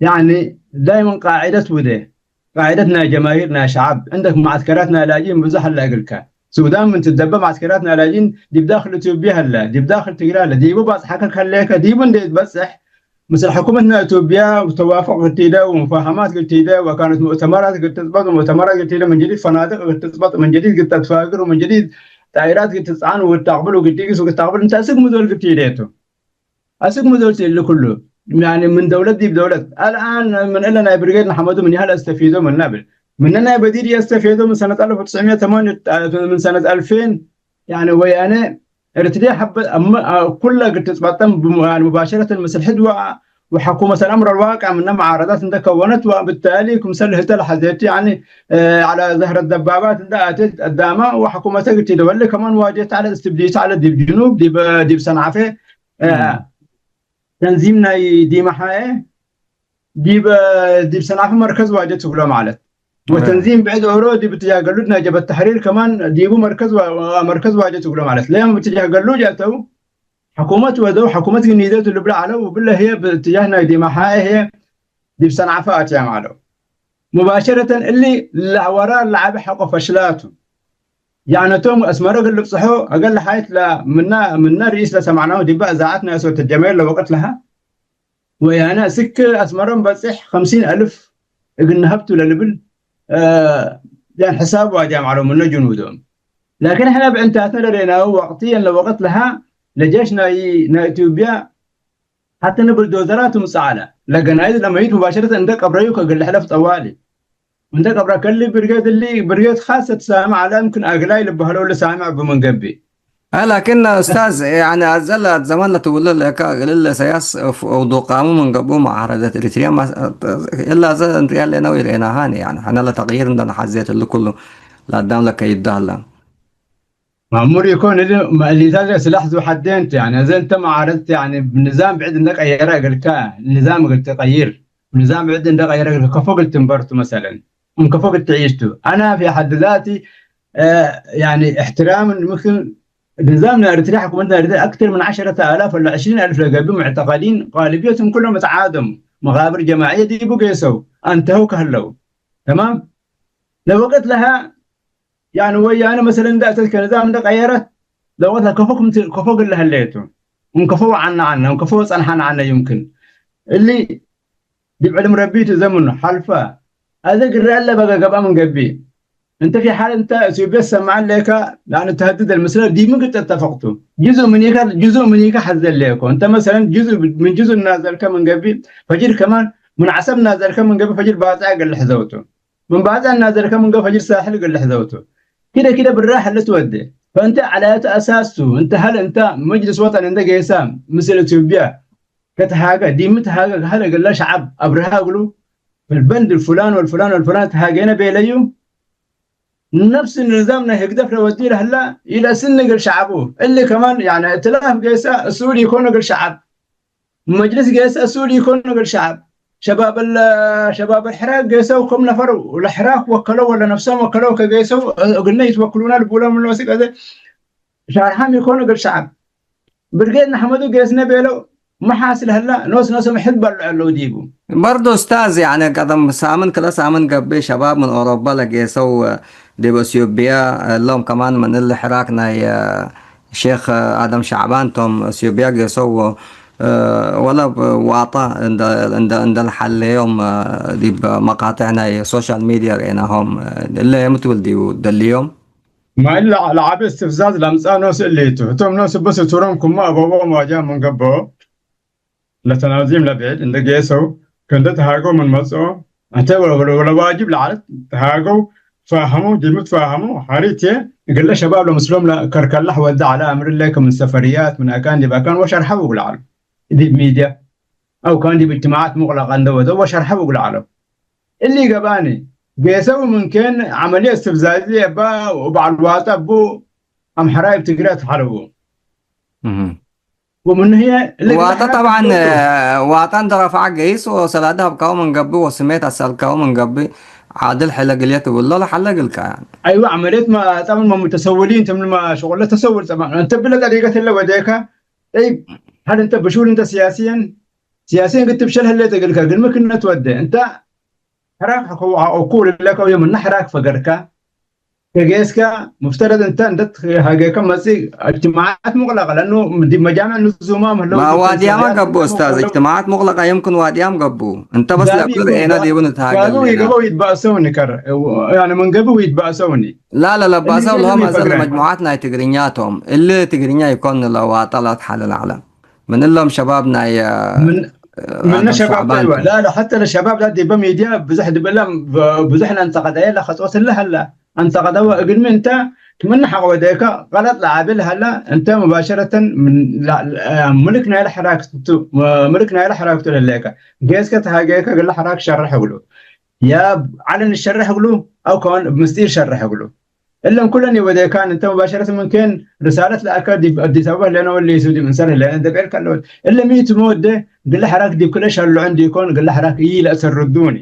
ያኒ፣ ዳይመን ቃዒደት ውዴ፣ ቃዒደት ናይ ጀማሂር ናይ ሸዐብ፣ ዕንደክ መዐስከራት ናይ ላጅኢን ብዙሕ ህለ እግልከ። ሱዳን ምን ትደበ መዐስከራት ናይ ላጅኢን ዲብ ዳክል ኢትዮጵያ ህለ፣ ዲብ ዳክል ትግራይ ህለ፣ ዲቡ ባጽሐከ ከሌከ፣ ዲቡ እንዴ ትበጽሕ፣ ምስል ሕኩመት ናይ ኢትዮጵያ ተዋፉቅ እግል ቲደ ወሙፋሀማት እግል ቲደ ወካነት ሙእተመራት እግል ትጽበጥ ወሙእተመራት እግል ቲደ ምን ጀዲድ ፈናድቅ እግል ትጽበጥ ምን ጀዲድ እግል ተትፋግር ወምን ጀዲድ ጣኢራት እግል ትጽዓን ወእግል ተቅብል ወእግል ቲጊስ ወእግል ተቅብል እንተ አስክ ምዶል እግል ቲዴ ቱ። አስክ ምዶል ቲ እሊ ኩሉ ያኒ ምን ደውለት ዲብ ደውለት። አልአን ምን እለ ናይ ብርጌድ ንሐመዱ ምን ያህል አስተፊዶ ምን ነብል። ምነ ናይ በዲድ የስተፌዶ ምን ሰነት አልፍ ወትስዕምየት ተማንየት ምን ሰነት አልፌን ያኒ ወያኔ ኤረትርየ ሐበት አመ-፣ አ-፣ ኩለ እግል ትጽበጠም ብሙ-፣ ያኒ ሙባሸረተን ምስል ሕድ ወ-፣ ወሐኩመት አልአምር አልዋቅዕ ምነ መዓረዳት እንደ ከወነት፣ ወብታሊ ክምሰል ህተ ለሐዜቱ፣ ያኒ፣ እ፣ ዐለ ዘህረት ደባባት እንደ አቴት አዳመ ወሐኩመተ እግል ቲደወሌ ከማን ዋጀት ዐለ፣ እስትብዲት ዐለ ዲብ ጅኑብ፣ ዲብ፣ ዲብ ሰንዓፈ፣ እ፣ እም። ተንዚም ናይ ዲመ ሐየ፣ ዲብ፣ ዲብ ሰንዓፈ መርከዝ ዋጀት እግሎ ማለት። እህ። ወተንዚም ብዕድ ኦሮ ዲብ እትጃህ ገሉድ ናይ ጀብሀት ተሕሪር ከማን ዲቡ መርከዝ ዋ-፣ መርከዝ ዋጀት እግሎ ማለት። ለያም እትጃህ ገሉድ አተው፣ ሕኩመት ወደው፣ ሕኩመት ግኒደቱ ልብለ ዐለው፣ ወብለ ህዬ ብእትጃህ ናይ ዲመ ሐየ ህዬ ዲብ ሰንዓፈ አትያም ዐለው። ሙባሸረተን እሊ ለወራር ለዐበ ሐቆ ፈሽላቱ። ያዕነቶም አስመረ እግል ልብጽሖ እገለ ሐይት ለ-፣ ምና፣ ምነ ርኢስ ለሰማዕናሁ ዲበ እዛዐት ናይ ሶት ጀመይር ለወቅት ለሀ። ወያነ እስክ አስመረም በጽሕ ኸምሲን አልፍ እግል ነሀብቱ ለልብል፣ እ፣ ያን ሕሳብ ዋጃም ዐለው ምነ ጅኑዶም። ላኪን ሕነ ብዕንታትነ ለሬናሁ ወቅትየን ለወቅት ለሀ ለጄሽ ናይ፣ ናይ ኢትዮጵያ ሐተ ንብል ዶዘራት ምጽእ ዐለ። ለገናይዝ ለመይት ሙባሸረተን እንደ ቀብረዩ ከእግል ልሕለፍ ጠዋሊ። እንተ ቀብረ ከሊ ብርጌድ እሊ፣ ብርጌድ ካሰ ትሳምዕ ዐለ፣ እምክን አግላይ ልበህለው ልሳምዕ እቡ ምን ገብእ። አይ፣ ላኪን ኡስታዝ፣ ያኒ አዘ ለዘመን ለትውልድ ለከ እግል ለሰያስ እፍ-፣ እው ዱቃሙ ምን ገብኡ መዓረደት ኤሪትርያ ማስ-፣ እላ አዘ እንርያ ሌነ ወኢርኤናሃኒ፣ ያኒ ሕነ ለተቅይር እንደ ነሐዜት እሊ ኩሉ ለአዳም ለከይዶ ሀለ። ማእሙር ኢኮን እሊ መእሊታት ለስላሕ ዙ ሐዴን ቱ፣ ያኒ አዘ እንተ መዓረድት፣ ያኒ ንዛም ብዕድ እንደ ቀየረ እግልከ፣ ንዛም እግል ትቀይር፣ ንዛም ብዕድ እንደ ቀየረ እግልከ ከፎ እግል ትንበር ቱ መሰለን። እንከፎ እግል ትዒሽ ቱ። አና ፊ ሐድ ዛቲ፣ እ፣ ያኒ እሕትራም ምክን ንዛም ናይ ኤሪትርያ፣ ሕኩመት ናይ ኤሪትርያ አክተር ምን ዐሸረት አላፍ ወለ ዕሽሪን አልፍ ለገብእ ሙዕተቀሊን፣ ጋልብየቶም ኩሎም እት ዓዶም መቃብር ጀማዕየ ዲቡ ጌሰው አንተሀው ከህለው። ተማም? ለወቅት ለሀ ያኒ ወያነ መሰለን እንደ አተት ከንዛም እንደ ቀየረት፣ ለወቅት ለከፎ ክም ት-፣ ከፎ ግለ ህለየቱ። እንከፎ ወዐነ ዐነ፣ እንከፎ ወጸንሐነ ዐነ ዩምክን። እሊ ዲብ ዕልም ረቢ ቱ ዘምኑ ሐልፈ። አዜ ግረ እለ በገ ገብአ ምን ገብእ። እንተ ፊ ሐል እንተ እትዮጵያ ትሰመዐን ሌከ፣ ለአን ተሀድድ አልምስለ ዲብ ምን ግጭት ተፈቅቱ። ጅዙእ ምኒከ፣ ጅዙእ ምኒከ ሐዘ ሌኮ። እንተ መሰለን ጅዙእ ምን ጅዙእ እናዘልከ ምን ገብእ፣ ፈጅር ከማን ምን ዐሰብ እናዘልከ ምን ገብእ፣ ፈጅር ባጽዕ እግል ልሕዘውቱ። ምን ባጽዕ እናዘልከ ምን ገብእ፣ ፈጅር ሳሕል እግል ልሕዘውቱ። ክደ ክደ ብራህ ልትወዴ። ፈእንተ ዐላየቱ አሳስ ቱ፣ እንተ ሀለ እንተ መጅልስ ወጠን እንደ ጌሳ ምስል እትዮጵያ፣ ከትሃገ፣ ዲብ ሚ ትሃገ ከሀለ እግለ ሸዐብ አብርሀ እግሉ፣ ፊልበንድ ፉላን ወልፉላን ወልፉላን ተሃጌነ ቤለዩ፣ ነፍስ ንዛም ናይ ህግደፍ ለወዲ ለህላ ኢለአስኒ እግል ሸዐቡ። እሊ ከማን፣ ያኒ፣ እትላፍ ጌሰ እሱል ኢኮን እግል ሸዐብ፣ መጅልስ ጌሰ እሱል ኢኮን እግል ሸዐብ። ሸባብ ለ-፣ ሸባብ አልሕራክ ጌሰው ክም ነፈር ለሕራክ ወከለው ወለ ነፍሶም ወከለው ከጌሰው እግልነ ይትወክሉና ልቡሎም ኖሲ ቀዘ ሻርሐም ኢኮን እግል ሸዐብ። ብርጌድ ንሐመዱ ጌስነ ቤለው፣ መሓስ ለህላ ኖስ ኖሶም ሕድ በልዑ ዐለው ዲቡ። በርዶ ኡስታዝ፣ ያኒ ቀደም ሳምን ክለ ሳምን ገብእ ሸባብ ምን ኦሮባ ለጌሰው ዲብ እትዮጵያ፣ እሎም ከማን ምን እሊ ሕራክ ናይ ሼክ አደም ሸዕባን ቶም እትዮጵያ ጌሰው፣ ወለ ዋጣ እንደ፣ እንደ፣ እንደ ለሐለዮም ዲብ መቃጥዕ ናይ ሶሻል ሚድያ ርኤናሆም። እለ የምትብል ዲቡ ደልዮም። ማይ ለዐ-፣ ለዐቢ እስትፍዛዝ ለአምጽአ ኖስ እሊ ቱ። ህቶም ኖስ እበ ስቱሮም ክመ አበቦም ዋጃም ምን ገብኦ፣ ለተናዚም ለብዕድ እንደ ጌሰው፣ ከእንደ ተሃገው ምን መጽኦ፣ እንተ ወለ-፣ ወለ-፣ ወለዋጅብ ለዐለት ተሃገው፣ ትፋሀሙ፣ ዲብ ትፋሀሙ፣ ሐሪት እግለ ሸባብ ለምስሎም ለከርከላሕ ወደ ዐለ አምር እለ ክም ሰፈርያት ምን አካን ዲብ አካን ወሸርሐው እግል ዐለው። ዲብ ሚድያ አው ካን ዲብ እጅትማዓት ሙቅለቀ እንደ ወደው ወሸርሐው እግል ዐለው። እሊ ገብአኒ፣ ጌሰው ምንኬን ዐመልየ እስትፍዛዚ እባ ወበዐል ዋጠ እቡ አምሐራይ እብ ትግረ ተሐለቡ። እህ። ወምኑ ህዬ እሊ ዋጠ ግለ ጠብዓን፣ ሐረከት ዋጠ እንደ ረፍዐ ገይስ ወሰላዲ ሀብካሁ ምን ገብእ ወስሜት አሰልካሁ ምን ገብእ ዓድል ሕለ ግልየ ትብሎ ለሐለ እግልካ። አይወ ዐመልየት ማ ጠብዓን ማ ሙተሰውሊን ተምንማ ሸቁለ ተሰውል ጠብዓን። እንተ ብለ ጠሪቀት እለ ወዴካ፣ ጠይብ፣ ሀል እንተ ብሹል እንተ ሲያሲየን፣ ሲያሲየን ግትብ ሸል ህሌት እግልካ፣ እግል ምክነት ወዴ። እንተ ሕራክ ሐቆ-፣ ሐቆኩ ልለከ ወየ ምነ ሕራክ ፈገርካ፣ ከጌስከ፣ ሙፍተረድ እንተ እንደ ሃጌከ መጽእ እጅትማዓት ሙቅለቀ፣ ለአኑ ዲብ መጃምዕ ንዙማም ህለው ማ ዲብ ዋድያማ ተምሲልያት ገብኡ ኡስታዝ፣ ሙቅለቀ እጅትማዓት ሙቅለቀ የምክን ዋድያም ገብኡ። እንተ በስ ጋብእ ለእብር ይገ-፣ ዔና ዲቡ ንትሃገል ጋብእ ሌና። ይገበው ይትባእሰውኒ ከረ፣ ያኒ ምን ገብእ ይትባእሰውኒ። ላ፣ ላ፣ ለባሰው እሊ ለሆም እሊ አዘ ፈግረ። ለመጅሙዓት ናይ ትግርኛ ቶም። እሊ ትግርኛ ይኮን ለዋጠ ለትሓለል ዐለ። ምን እሎም ሸባብ ናይ፣ ምን፣ እ፣ ምነ አደም ሸባብ ሸዕባን ዳይወ። ቱ። ላ፣ ላ፣ ሐተ ለሸባብ ዳት ዲበ ሚድያ ብዘሕ ድበለ፣ ብ-፣ ብዙሕ ለአንተቀደየ ለኸጦት እለ ሀላ። አንተቀደወ እግልሚ እንተ ክምነ ሐቅ ወደከ ቀለጥ ለዐቤ ለሀላ፣ እንተ ሙባሸረተን ምን ላ-፣ ላ-፣ ምልክ ናይለ ሐራክቱ፣ ምልክ ናይለ ሐራክቱ ለሌከ። ጌስከ ተሃጌከ እግለ ሐራክ ሸርሕ እግሉ። ያ ዐለን ሸርሕ እግሉ፣ አው ከወን እብ ምስጢር ሸርሕ እግሉ። እለን ኩለን ይወዴካን፣ እንተ ሙባሸረት ምንኬን ርሳለት ለአከ ዲብ አዲስ አበባ ህሌነ ወለ ሊሱ ዲብ እንሰር ህሌነ እንደ ቤልከ ለወድ። እለ ሚ ቱ መወዴ፣ ግለ ሐራክ ዲብ ክለ ሸልዖ እንዲኮን፣ ግለ ሐራክ ኢለአሰርዱኒ።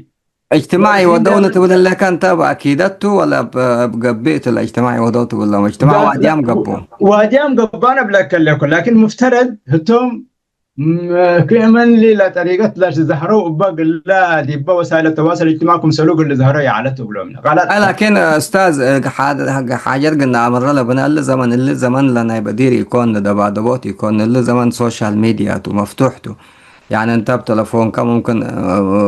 እጅትማዕ ወዲብ ይወደው ንትብል ህሌከ እንተ እብ አኪደት ቱ ወለ እብ፣ እብ ገብእ ቱ ለእጅትማዕ ይወደው ትብሎም? እጅትማዕ ጋ-፣ ዋድያም ገብኡ። ዋድያም ገባነ እብለከ ህሌኮ፣ ላኪን ሙፍተረድ ህቶም ም-፣ ክእመን ሊ ለጠሪቀት ለትዘህረው እበ ግለ ዲበ ወሳይለ ተዋሰል እጅትማዕ ክምሰሉ እግል ልዝሀሮ ይዐለት እግሎም። ቀለጥ። አይ፣ ላኪን ኡስታዝ፣ እ፣ ሓ-፣ ሓጀት ግን አምረ ለብነ እሊ ዘመን፣ እሊ ዘመን ለናይ በዲር ኢኮን፣ ደባደቦት ኢኮን፣ እሊ ዘመን ሶሻል ሚድያ ቱ፣ መፍቱሕ ቱ። ያኒ እንተ እብ ተለፎንከ ሙምክን፣ እ፣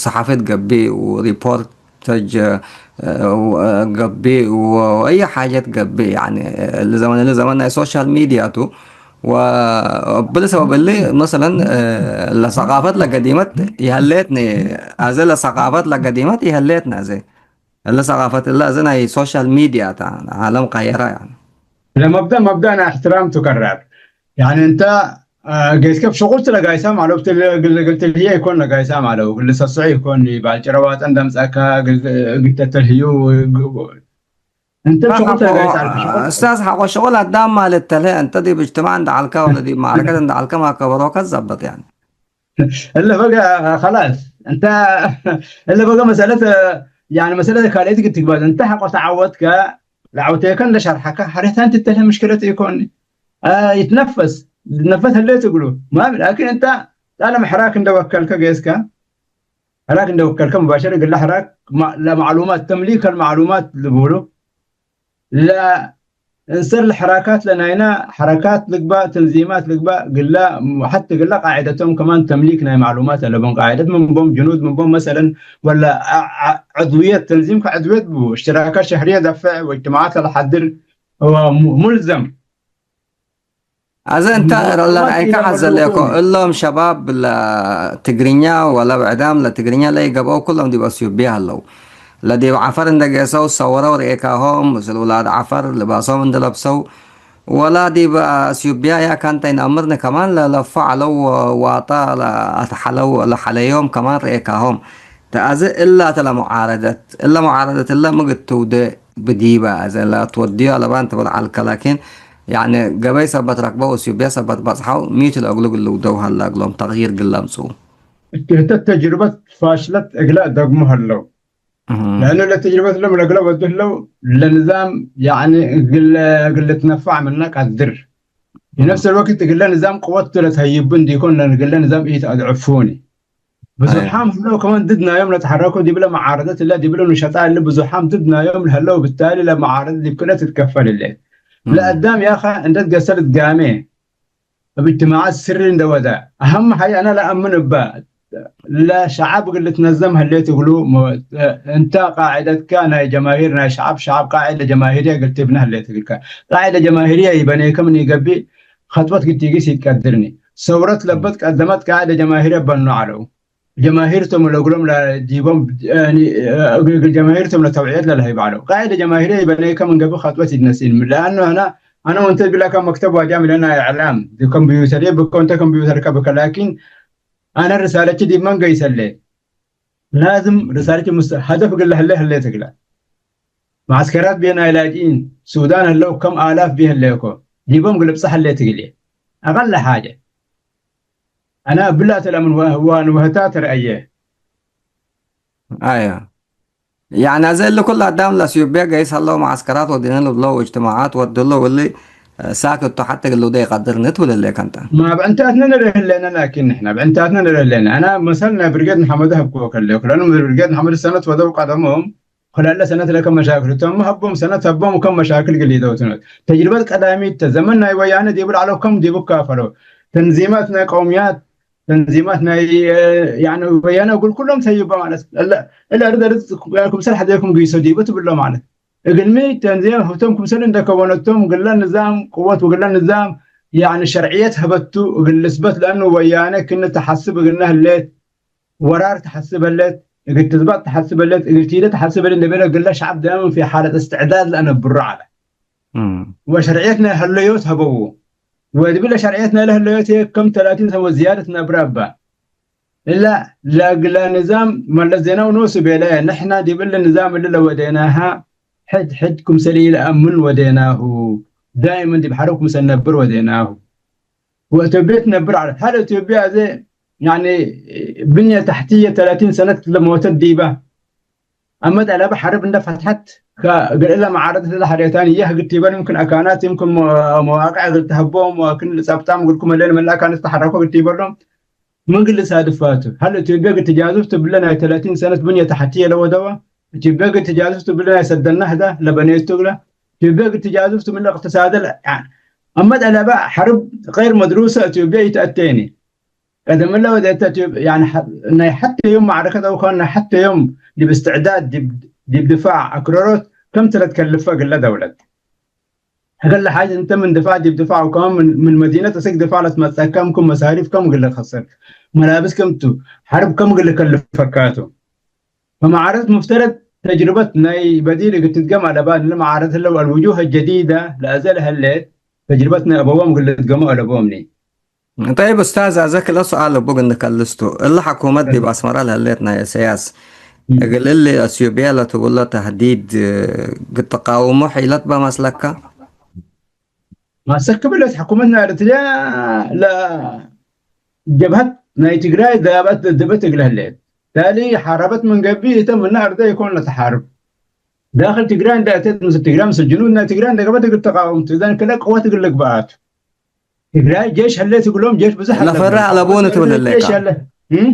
ሰሓፊት ገብእ ወሪፖርት ተጅ፣ እ፣ ገብእ ወአይ ሓጀት ገብእ፣ ያኒ እሊ ዘመን፣ እሊ ዘመን ናይ ሶሻል ሚድያ ቱ። ወእብሊ ሰበብ እሊ መሰለን፣ እ፣ ለሰቃፈት ለገዲመት ይሀሌትኒ፣ አዜ ለሰቃፈት ለገዲመት ይሀሌትኒ አዜ። እሊ ሰቃፈት እለ አዜ ናይ ሶሻል ሚድያ ታ፣ ዓለም ቀየራ ያኒ። ለመብደእ፣ መብደእ ናይ እሕትራም ቱ ከራር። ያኒ እንተ፣ አ፣ ጌስከ እብ ሽቁል ለጋይሳም አለው፣ እግል፣ እግል ትልህየ ኢኮን ለጋይሳም አለው፣ እግል ሰስዑ ኢኮን፣ ባልጭረ ዋጠን ደምጸካ፣ እግል፣ እግል ተተልህዩ፣ እንተ እብ ሽቁል ሐቆ፣ ለጋይስ አልክ፣ ሽቁል። እስታዝ ሐቆ ሽቁል አዳም ማለት ተልሀ፣ እንተ ዲብ እጅትማዕ እንደ ዐልካ ወለ ዲብ ማዕረከት እንደ ዐልካ ማከበሮከ ዘብጥ ያኒ። እለ በገ ከላስ፣ እንተ እለ በገ መሰለት፣ ያኒ መሰለት ካልአይት እግል ትግባእ፣ እንተ ሐቆ ተዐወትከ፣ ለዐውቴከ እንደ ሸርሐከ፣ ሐሬታን ትተልሀ ምሽክለት ኢኮን። አ፣ ይትነፈስ፣ ልትነፈስ ህሌት እግሉ። ማም፣ ላኪን እንተ ጣለም ሕራክ እንደ ወከልከ ጌስከ፣ ሕራክ እንደ ወከልከ ሙባሸር እግለ ሕራክ ማ-፣ ለማዕሉማት፣ ተምሊክ አልማዕሉማት ልቡሉ። ለእንሰር ለሐራካት ለናይና ሐረካት ልግባእ፣ ተንዚማት ልግባእ፣ ግላ ሐቲ ግላ ቃዒደቶም ከማን ተምሊክ ናይ ማዕሉማት አለቦም። ቃዒደት ምን ቦም፣ ጅኑድ ምን ቦም መሰለን፣ ወላ ዐ-፣ ዐ-፣ ዐድውየት፣ ተንዚም ከዐድውየት ቡ፣ እሽትራካት ሸህርየ ደፍዕ ወእጅትማዓት ለሐድር ወሙ-፣ ሙልዘም። አዜ እንተ ለረአይከ ሐዘ ሌኮ፣ እሎም ሸባብ ለትግርኛ ወለ ብዕዳም ለትግርኛ ለኢገብአው ኩሎም ዲብ አስዩብየ ሀለው። ለዲብ ዐፈር እንደ ጌሰው ሰወረው ርኤካሆም፣ ምስል ውላድ ዐፈር ልባሶም እንደ ለብሰው፣ ወላ ዲብ አስዩብያ ያካንተ ኢነአምርኒ ከማን ለለፎ ዐለው ዋጣ ለአትሐለው ለሐለዮም ከማን ርኤካሆም። ተአዜ እላ እተ ለሙዓረደት፣ እለ ሙዓረደት እለ ምግድ ትውዴ ብዲበ፣ አዜ ለትወድዮ አለባን ትብል ዐልከ፣ ላኪን፣ ያኒ፣ ገበይ ሰበት ረክበው፣ እሱብየ ሰበት በጽሐው፣ ሚት ለእግሉ እግል ልውደው ሀላ፣ እግሎም ተግይር እግል ለምጽኡ። እት ህተ ተጅርበት ፋሽለት እግለ እደግሙ ሀለው። እህ። ለአኑ ለተጅርበት እሎም ለእግለ ወዱ ህለው፣ ለንዛም፣ ያኒ፣ እግል፣ እግል ልትነፋዕ ምነ ቀድር። እህ። ቢነፍስ አልወቅት እግለ ንዛም ቅወት ቱ ለትሀይቡ እንዲኮን፣ ለእግለ ንዛም ኢተአድዕፉኒ። ብዙሓም ህለው ከማን ድድ ናዮም ለተሐረኩ ዲብለ መዓረደት እለ ዲብለ ንሸጣ እሊ ብዙሓም ድድ ናዮም ለህለው፣ ብታሊ ለመዓረደት ዲብ ክልኤ ትትከፈል ህሌት። እም። ለአዳም ያኸ እንዴ ትገሰል ትጋሜ፣ እብ እጅትማዓት ስሪ እንዴ ወደ፣ አሀም ሐይ አነ ለአምን እበ፣ ለሸዐብ እግል ልትነዘም ህሌት እግሉ፣ ሞ-፣ እንተ ቃዕደትከ ናይ ጀማሂር ናይ ሸዐብ፣ ሸዐብ ቃዕደ ጀማሂርየ እግል ትብነ ህሌት እግልከ። ቃዕደ ጀማሂርየ ይበኔከ ምን ኢገብእ፣ ኸጥወት ግቲጊስ ኢትቀድርኒ። ሰውረት ለበት ቀደመት ቃዕደ ጀማሂርየ በኑ ዐለው። ጀማሂር ቶም ለእግሎም ለዲቦም፣ ያኒ፣ እግል ጀማሂር ቶም ለተውዕየት ለለሀይብ ዐለው። ቃዕደ ጀማሂርየ ይበኔከ ምን ገብእ ኸጥወት ኢትነስኢን። ለአኑ አነ፣ አነ ወእንተ እግል አካን መክተብ ዋጃም ለና እዕላም፣ ኮምፕዩተርየ ብከ ወእንተ ኮምፕዩተርከ ብከ፣ ላኪን አነ ርሳለቺ ዲብ መን ገይሰ ህሌ? ላዝም ርሳለቺ ሙስ-፣ ሀደፍ እግል ለህሌ ህሌት እግለ። መዐስከራት ቤ ናይ ላጅኢን ሱዳን ህለው ከም አላፍ ቤ ህሌኮ፣ ዲቦም እግል እብጸሕ ህሌት እግልዬ። አቀለ ሓጀ። አነ እብላ እተ ለምን ወ-፣ ወአንወህታ ተረአየ። አየ። ያኒ አዜ እሊ ኩሉ አዳም ለአስዩብየ ገይስ ሀለው መዓስከራት ወዲነ ልብሎ ወእጅትማዓት ወድሎ እሊ ሳክት ቱ ሐቴ እግል ልውዴ ኢቀድርኒ ትብል ህሌከ እንተ። ማ ብዕንታትነ ንርኤ ህሌነ፣ ላኪን ንሕነ ብዕንታትነ ንርኤ ህሌነ። አነ መሰል ናይ ብርጌድ ንሐመዱ ሀብክዎ ከሌኩ፣ ለአኑ ብርጌድ ንሐመዱ ሰነት ወደው ቀደሞም፣ ክላለ ሰነት ለከም መሻክል ቶም ሀቦም፣ ሰነት ሀቦም ከም መሻክል ግል ኢደውትኖት። ተጅርበት ቀዳሚት ተ፣ ዘመን ናይ ወያነ ዲቡ ለዐለው ከም ዲቡ ካፈለው። ተንዚማት ናይ ቀውምያት፣ ተንዚማት ናይ፣ ያኒ፣ ወያነ እግል ኩሎም ሰዩበ ማለት። እለ፣ እለ አርድ አርድ ክምሰል ሐዜኩም ግይሶ ዲቡ ትብሎ ማለት። እግልሚ ተንዚም ህቶም ክምሰል እንደ ከወነቶም እግለ ንዛም ቅወት ወእግለ ንዛም፣ ያኒ፣ ሸርዕየት ሀበቱ እግል ልስበት፣ ለአኑ ወያነ ክን ተሐስብ እግልነ ህሌት፣ ወራር ተሐስብ ህሌት፣ እግል ትዝባጥ ተሐስብ ህሌት፣ እግል ቲደ ተሐስብ ህሌት ለቤለ እግለ ሸዐብ ዳይመን ፊ ሓለት እስትዕዳድ ለአነብሮ ዐለ። እም። ወሸርዕየት ናይ ሀለዮት ሀበዉ። ወዲብለ ሸርዕየት ናይለ ሀለዮት ህዬ ከም ተላቲን ሰነት ወዝያደት ነብረ እበ። እለ ለእግለ ንዛም መለስ ዜናዊ ኖሱ ቤለ፣ ንሕና ዲብለ ንዛም እሊ ለወዴናሃ ሕድ ሕድ ክምሰል ኢለአምን ወዴናሁ፣ ዳይመን ዲብ ሐርብ ክምሰል ነብር ወዴናሁ። ወእቶብየ ትነብር ዐለት። ሀለ እቶብየ አዜ፣ ያኒ፣ ብንየ ተሕትየ ተላቲን ሰነት ለሞተት ዲበ። አመት አለበ ሐርብ እንደ ፈትሐት፣ ከእግል እለ መዓረደት ለሐሬታን እያህ እግል ቲበን፣ ይምክን አካናት፣ ይምክን መ-፣ መዋቅዕ እግል ተሀቦም፣ ወክን ጸብጣም እግልኩም ህሌን፣ ምን ለአካን እተሐረኮ እግል ቲበሎም፣ ምን እግል ልሳድፋቱ። ሀለ እቶብየ እግል ትጃዙፍ ትብለ ናይ ተላቲን ሰነት ብንየ ተሕትየ ለወደወ፣ እቶብየ እግል ትጃዙፍ ትብለ ናይ ሰደናህዳ ለበኔቱ እግለ፣ እቶብየ እግል ትጃዙፍ ትብለ እቅትሳደ ለ-፣ ያኒ፣ አመት አለበ ሐርብ ገይር መድሩሰ እቶብየ ኢተአቴኒ። ቀደም እለ ወዴተ ቱ፣ ያኒ፣ ሐ-፣ ናይ ሐቴ ዮም መዕረከት አው ከን ናይ ሐቴ ዮም ዲብ እስትዕዳድ፣ ዲብ፣ ዲብ ድፋዕ፣ አክረሮት ከም ትለትከልፈ እግለ ደውለት። እግለ ሓይስ እንተ ምን ድፋዕ ዲብ ድፋዕ አው ከማን ምን፣ ምን መዲነት እስክ ድፋዕ ለትመጸእ ከም፣ ክም መሳሪፍ ከም እግል ልከስር፣ መላብስ ክም ቱ፣ ሐርብ ከም እግል ልከልፈካ ቱ። ፈመዓረደት ሙፍተረድ ተጅርበት ናይ በዲል እግል ትትገም አለባ፣ እሊ መዓረደት ህለው አልውጁህ አልጀዲደ ለአዜ ለህሌት ተጅርበት ናይ አበዎም እግል ልትገመው አለቦምኒ። ጠይብ ኡስታዝ፣ አዜ ክልኤ ሱኣል እቡ እግል ንከልስ ቱ። እሊ ሐኩመት ዲብ አስመረ ለህሌት ናይ ኢሰያስ፣ እም። እግል እሊ አስዩብየ ለትብሎ ተህዲድ፣ እግል ትቃውሞ ሒለት በ መስለከ? ማሰክ ብለት ሕኩመት ናይ ኤረትርያ ለጀብሀት ናይ ትግራይ ዳበት ደደበት እግለ ህሌት። ታሊ ሐረበት ምን ገብእ እተ ምነ አርደ ኢኮን ለተሓርብ። ዳክል ትግራይ እንደ አተት ምስል ትግራይ ምስል ጅኑድ ናይ ትግራይ እንደ ገበት እግል ተቃውም ቱ። እዘን ክለ ቅወት እግል ልግበአት። ትግራይ ጄሽ ህሌት እግሎም ጄሽ ብዙሕ አለ። ለፈራ አለቦን ትብል ህሌት ጄሽ ህሌካ። አለ። እም?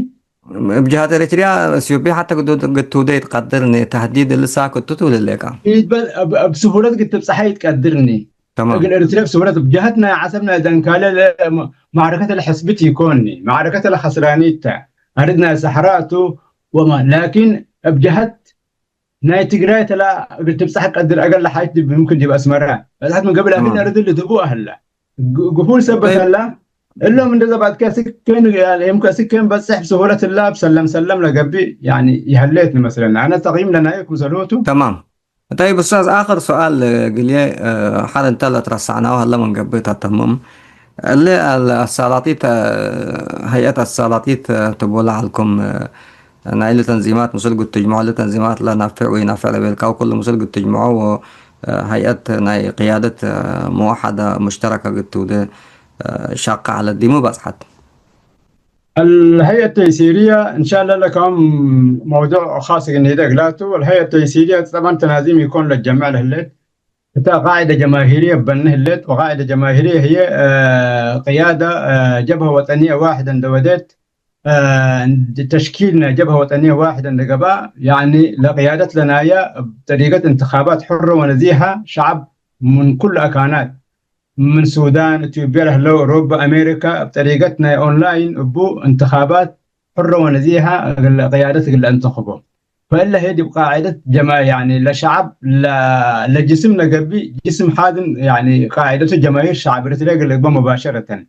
እብ ጀሀት ኤሪትርያ፣ እትዮጵያ ሐተ ግዱ-፣ ግድ ትውዴ ኢትቀድርኒ፣ ተህዲድ እሊ ሳክት ቱ ትብል ህሌካ። ኢትበል፣ እብ፣ እብ ስሁለት ግድ ትብጸሐ ኢትቀድርኒ። ተማም። እግል ኤሪትርያ እብ ስሁለት፣ እብ ጀሀት ናይ ዐሰብ ናይ ደንካለ ለ-፣ መ-፣ ማዕረከት ለሐስብት ኢኮኒ፣ ማዕረከት ለኸስራኒ ተ፣ አርድ ናይ ሰሕራ ቱ ወማ፣ ላኪን እብ ጀሀት ናይ ትግራይ ተላ እግል ትብጸሕ ቀድር አገለ ሓይት ዲብ፣ ምምክን ዲብ አስመረ በጽሐት ምን ገብእ፣ ላኪን ተማም። አርድ እሊ ድቡ አህላ። ግ-፣ ግፉል ሰበት ጠይብ። አላ። እሎም እንደ ዘባትከ ስኬን፣ የምከ ስኬን በጽሕ ብስሁለት እላ ብሰለም ሰለም ለገብእ፣ ያኒ፣ ይሀሌት ንመስለና። አነ ተቅይም ለናየ ክምሰልሁቱ። ተማም። ጠይብ ኡስታዝ፣ አክር ሱአል እግልዬ፣ ሐር እንተ ለትረሳዕናሁ ሀለ ምን ገብእ ተተምም። እሊ አሳላጢት፣ ሀይአት አሳላጢት ትቦ ለዐልኩም፣ ናይሊ ተንዚማት ምስል ግድ ትጅምዖ፣ እሊ ተንዚማት ለናፍዕ ወኢናፍዕ ለቤልካው ኩሉ ምስል ግድ ትጅምዖ ወሀይአት ናይ ቅያደት መወሐደ ሙሽተረከ ግድ ትውዴ ሻቀ ዐለት ዲሙ በጽሐት። الهيئة التيسيرية إن شاء الله لكم موضوع خاص جدًا هذا قلاته. والهيئة التيسيرية طبعًا تنازيم يكون للجمع الهلت. حتى قاعدة جماهيرية بني هلت، وقاعدة جماهيرية هي، آه، قيادة، آه، جبهة وطنية واحدة عند وديت، آه، تشكيلنا جبهة وطنية واحدة عند قباء، يعني لقيادة لنا هي بطريقة انتخابات حرة ونزيهة، شعب من كل أكانات، ምን ሱዳን፣ ኢትዮጵያ ለህለው፣ ሮብ፣ አሜሪካ፣ እብ ጠሪቀት ናይ ኦንላይን እቡ እንትኻባት ሕረ ወነዚሀ እግል ቅያደት እግል ለእንተኽቦ። ፈእለ ህዬ ዲብ ቃዕደት ጀማ-፣ ያኒ ለሸዐብ ለ-፣ ለጅስም ለገብእ ጅስም ሓድን፣ ያኒ ቃዕደቱ ጀማሂር ሸዐብ ኤሪትርያ እግል ልግበእ ሙባሸረተን።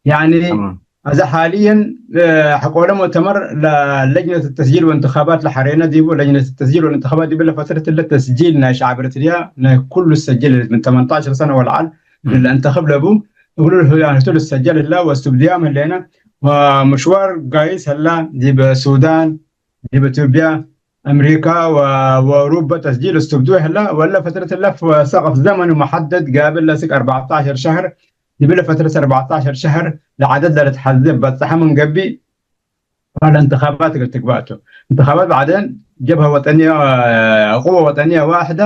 ያኒ ተማም። አዜ ሓልየን፣ እ፣ ሐቆለ ሙእተመር ለለጅነት ተስጂል ወእንትኻባት ለሐሬነ ዲቡ፣ ለጅነት ተስጂል ወእንትኻባት ዲብ ለፈትረት እለ ተስጂል ናይ ሸዐብ ኤሪትርያ ናይ ኩሉ ሰጅል ምን ተመንተዐሽ ሰነ ወለዐል እም። ለእንተኽብ ለቡ፣ እግሉ ህቱ ልሰጀል ህላ ወእስትብድያም ህሌነ ወምሽዋር ጋይስ ህላ ዲብ ሱዳን፣ ዲብ ኢትዮጵያ፣ አምሪካ ወ-፣ ወአውሮፓ ተስጂል እስትብድዮ ህላ ወለ ፈትረት ህላ ሰቅፍ ዘመን መሐደድ ጋብል ለስክ አርባዕተ ዐሸር ሸህር፣ ዲብለ ፈትረት አርባዕተ ዐሸር ሸህር ለዐደድ ለልትሐዜ በጽሐ ምን ገብእ፣ ለእንትኻባት እግል ትግባእ ቱ። እንትኻባት ባዕደን ጀብሀ ወጠንየ፣ ቅወ ወጠንየ ዋሕደ፣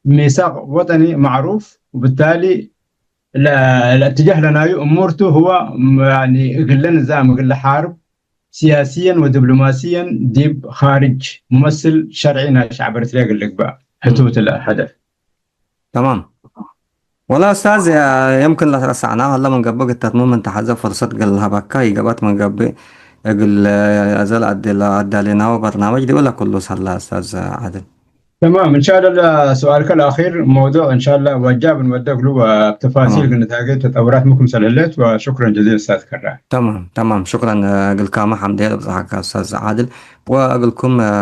ሚሳቅ ወጠኒ መዕሩፍ፣ ወብታሊ ለ-፣ ለእትጃህ ለናዩ እሙር ቱ ህወ፣ ያኒ እግለ ንዛም፣ እግለ ሓርብ ሲያሲየን ወዲብሎማሲየን ዲብ ኻርጅ ሙመስል ሸርዒ ናይ ሸዕብ ኤሪትርያ እግል ልግባእ ህቱ እም። ትለ ሀደፍ። ተማም። ወላ ኡስታዝ፣ የምክን ለትረሳዕናሁ ሀለ ምን ገብእ ግተትሙ ምን ተሐዘ ፍርሰት እግል ለሀበካ ኢገብአት ምን ገብእ እግል አዘ ለአዳሌናሁ በርናመጅ ዲብ ለኩሉ ሰላ ኡስታዝ ዓድል። ተማም። እንሻአላህ ለሱአልከ ለአኺር መውዱዕ እንሻአላህ ወጃብ እንወደ እግሉ ወእብ ተፋሲል ተማም። እግል ንትሃጌ ተጠውራት ምክምሰል ህሌት ወሹክረን ጀዚል ኡስታዝ ከራ። ተማም፣ ተማም። ሹክረን እግልካመ ሐምዴ ለብጽሐከ ኡስታዝ ዓድል። ወእግልኩም፣ አ፣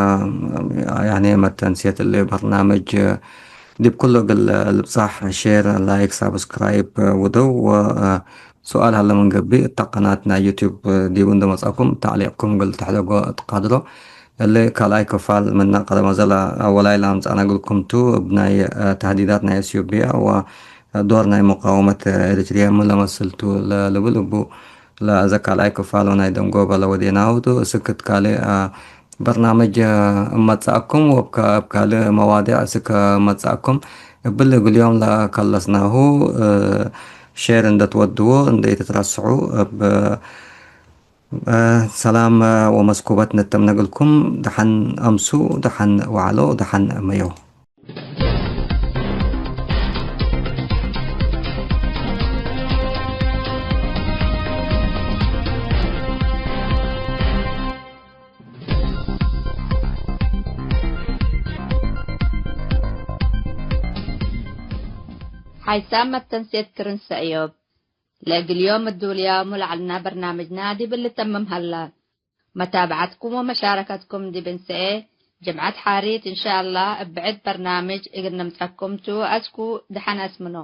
ያኔ መተንስየት እሊ በርናምጅ፣ አ፣ ዲብ ኩሉ እግል ልብጻሕ ሼር፣ ላይክ፣ ሳብስክራይብ፣ አ፣ ውደው ወ፣ አ፣ ሱኣል ሀለ ምን ገብእ፣ እተ ቀናት ናይ ዩቲዩብ፣ አ፣ ዲቡ እንደ መጽአኩም ተዕሊቅኩም እግል ተሕደጎ ትቀድሮ። እሊ ካልኣይ ክፋል ምነ ቀደም አዘ ለአወላይ ለአምጸአነ እግልኩም ቱ፣ እብ ናይ፣ አ፣ ተህዲዳት ናይ ኢትዮጵያ ወ፣ ዶር ናይ ሙቃወመት ኤሪትርየ ምን ለመስል ቱ ለልብል እቡ፣ ለአዘ ካልኣይ ክፋል ወናይ ደንጎበ ለወዴናሁ ቱ። እስክ እት ካልእ፣ አ፣ በርናምጅ፣ አ፣ እመጽአኩም ወእብ ካ-፣ እብ ካልእ መዋዴዕ እስክ እመጽአኩም እብል እግል ዮም ለከለስናሁ፣ አ፣ ሼር እንደ ትወድዎ እንደ ኢትትረስዑ እብ፣ አ፣ ሰላም ወመስኩበት ንተምነ እግልኩም። ደሐን አምሱ፣ ደሐን ወዐሎ፣ ደሐን መዮ። ሓይሳም መተንሴት ክርን ሰእዮብ። ለእግል ዮም እዱልያሙ ለዐልና በርናምጅና ዲብ ልተምም ሀላ። መታብዐትኩም ወመሻረከትኩም ዲብ እንሰኤ ጅምዐት ሓሪት እንሻአላህ እብ ብዕድ በርናምጅ እግል ነምጸኩም ቱ። አስኩ ደሐን አስምኖ።